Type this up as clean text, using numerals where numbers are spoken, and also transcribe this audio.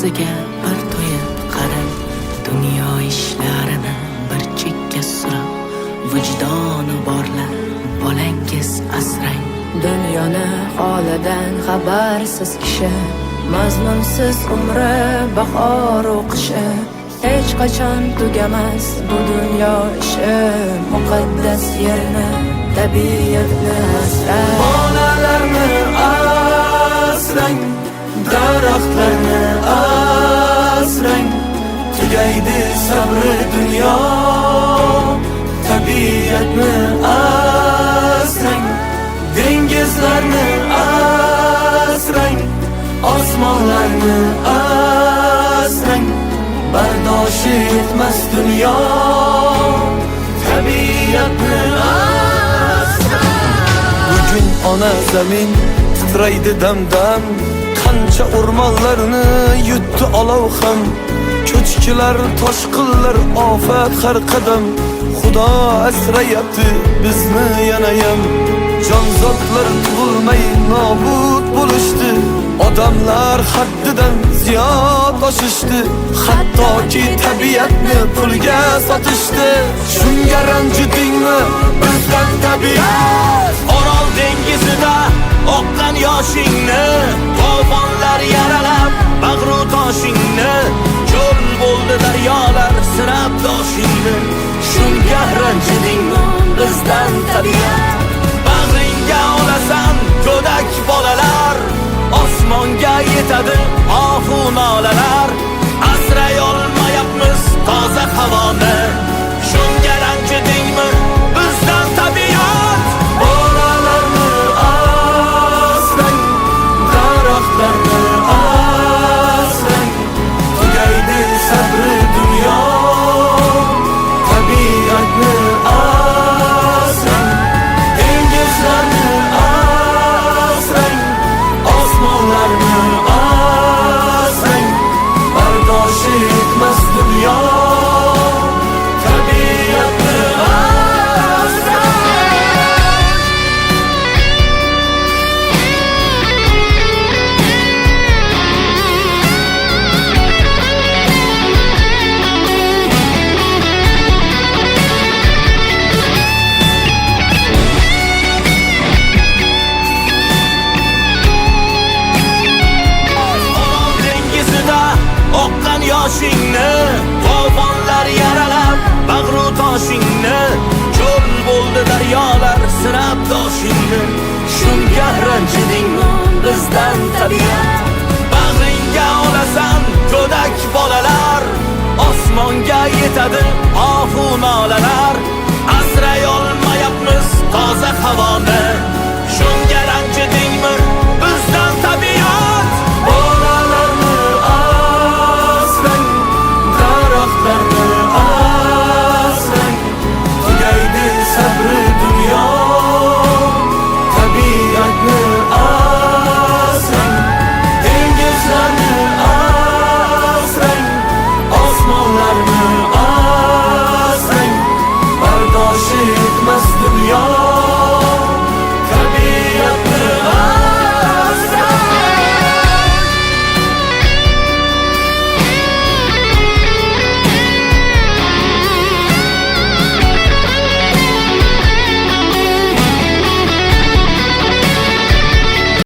Ko'ziga bir to'yib qarang. Dunyo ishlarini bir chekka surib, vijdoni borlar bolangiz asrang. Dunyoni holidan xabarsiz kishi, mazmunsiz umri bahoru qishi. Hech qachon tugamas bu dunyo ishi. Muqaddas yerni, tabiatni asra. Bolalarni asrang, daraxtlarni asrang. Tugaydi sabri dunyo, tabiatni asrang. Dengizlarni asrang, osmonlarni asrang. Bardoshi yetmas dunyo, tabiatni asrang. Bugun ona zamin titraydi dam-dam. Qancha o'rmonlarni yutdi olov ham. Ko'chkilar, toshqinlar, ofat har qadam. Xudo asrayapti bizni yanayam. Jonzotlar tug'ilmay nobud bo'lishdi. Odamlar haddidan ziyod oshishdi. Hattoki tabiatni pulga sotishdi. Shunga ranjidingmi bizdan, tabiat? Orol dengizida oqqan yoshingni, to'fonlar yaralab bag'ru toshingni, cho'l bo'ldi daryolar sinab toshingni. Shunga ranjidingmi bizdan, tabiat? Bag'ringga olasan go'dak bolalar, osmonga yetadi ohu nolalar. Asray olmayapmiz toza havoni. Shunga ranjidingmi bizdan, tabiat? Bolalarni asrang, daraxtlarni asrang. Tugaydi sabri dunyo, tabiatni asrang. Dengizlarni asrang, osmonlarni asrang. Bardoshi yetmas dunyo, tabiatni asrang. Orol dengizida oqqan yoshingni, to'fonlar yaralab bag'ru toshingni, cho'l bo'ldi daryolar sinab toshingni. Shunga ranjidingmi bizdan, tabiat? Bag'ringga olasan go'dak bolalar, osmonga yetadi ohu nolalar.